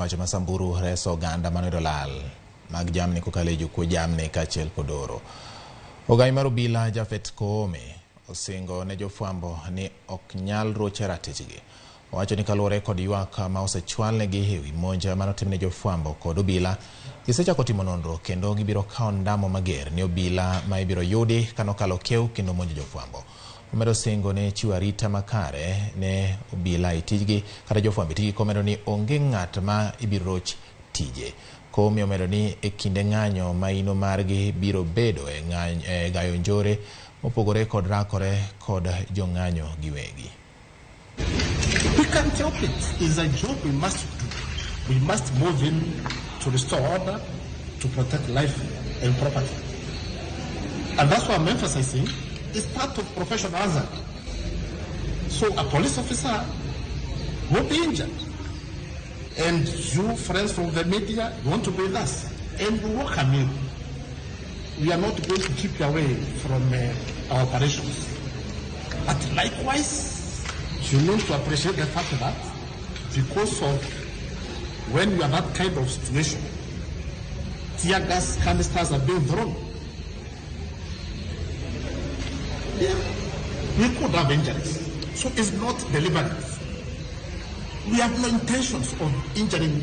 owacho ma Samburu reso oganda manoyudo lal mag jamni kokalo e jokuo jamni kaachiel kod oro. Ogai mar obila Japhet Koome osingo ne jofwambo ni ok nyal roche ratichgi. Owacho ni kaluwore kod ywak ma osechwalnegi ewi monj manotimne jofwambo kod obila, gisechako timo nonro kendo gibiro kawo ndamo mager ne obila ma ibiro yudi kanokalo kiew kendo monjo jofwambo. Omedo singo ne chiwo arita makare ne obila e tijgi kata jofwambo e tijgi komedo ni onge ng'at ma ibiro roch tije. Koome omedo ni e kinde ng'anyo maino margi biro bedo e gayo njore mopogore kod rakore kod jong'anyo giwegi. We can't help it. It's a job we must do. We must move in to restore order, to protect life and property. And that's why I'm emphasizing it's part of professional hazard. So a police officer will be injured. And you, friends from the media, you want to be with us. And we welcome you. We are not going to keep you away from our operations. But likewise, you need to appreciate the fact that because of when you are that kind of situation, tear gas canisters are being thrown. Yeah, we could have injuries. So it's not deliberate. We have no intentions of injuring